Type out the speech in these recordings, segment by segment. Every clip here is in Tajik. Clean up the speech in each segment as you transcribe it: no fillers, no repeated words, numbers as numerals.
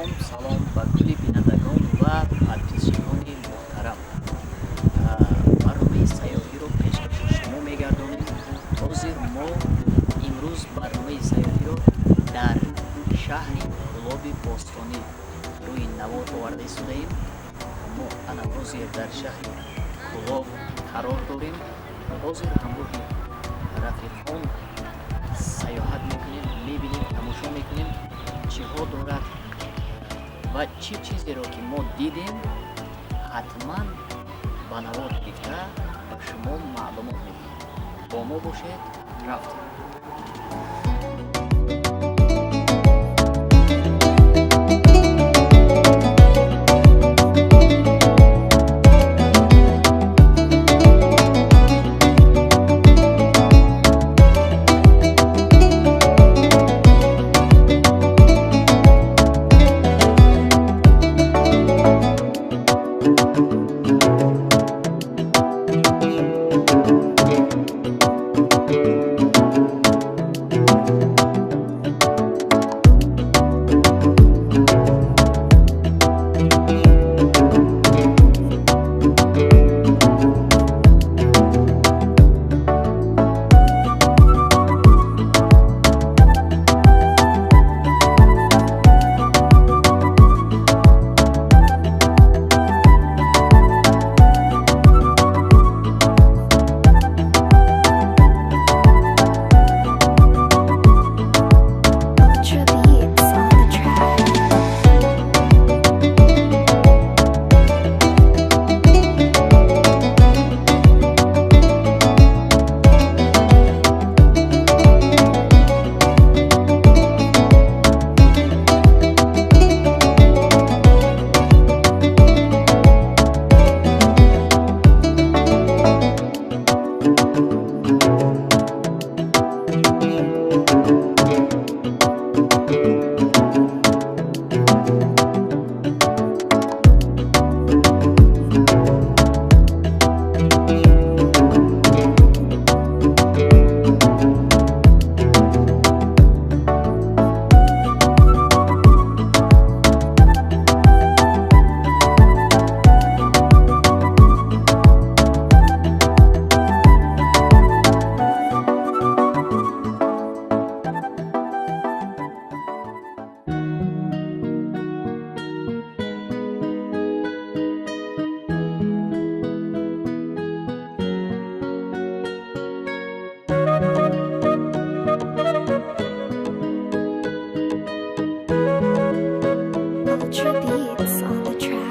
Салом, салом ба кулли бинандагон ва подписчикони муҳтарам. Барномаи сайёҳиро пешкаши шумо мегардонем. Ҳозир мо имрӯз барномаи сайёҳиро дар шаҳри Кӯлоби бостонӣ рӯи навор оварда истодаем. Мо ана ҳозир дар шаҳри Кӯлоб қарор дорем. Ҳозир ҳамроҳи рафиқон сайёҳат мекунем, мебинем, тамошо мекунем, чиҳо дорад ва чӣ чизеро ки мо дидем, ҳатман ба навор гирифта ба шумо маълумот медиҳем. Бо мо бошед. Рафтем. Ultra Beats on the track. Ultra Beats on the track.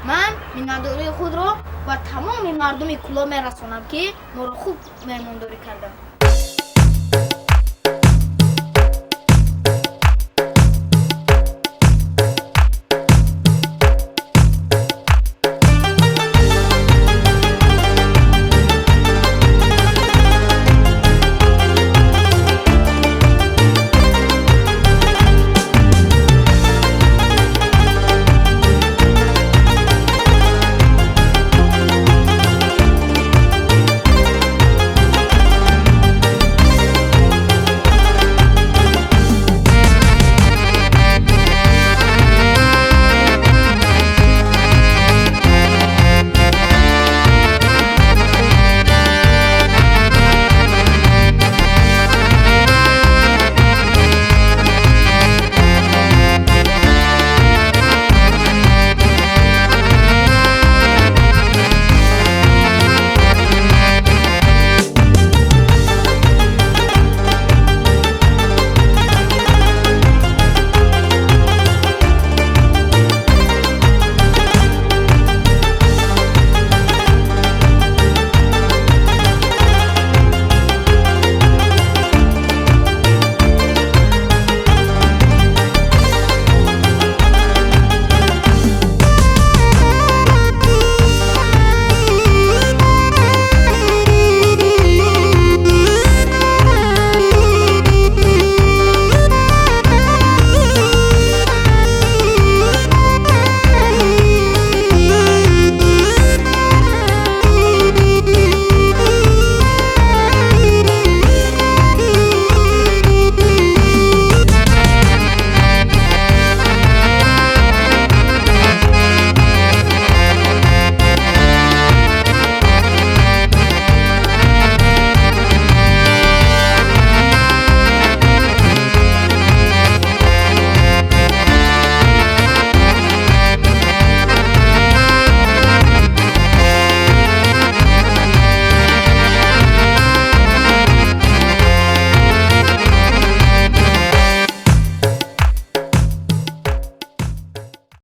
Ман миннатдории худро ба тамоми мардуми Кӯлоб мерасонам, ки моро хуб меҳмондорӣ карданд.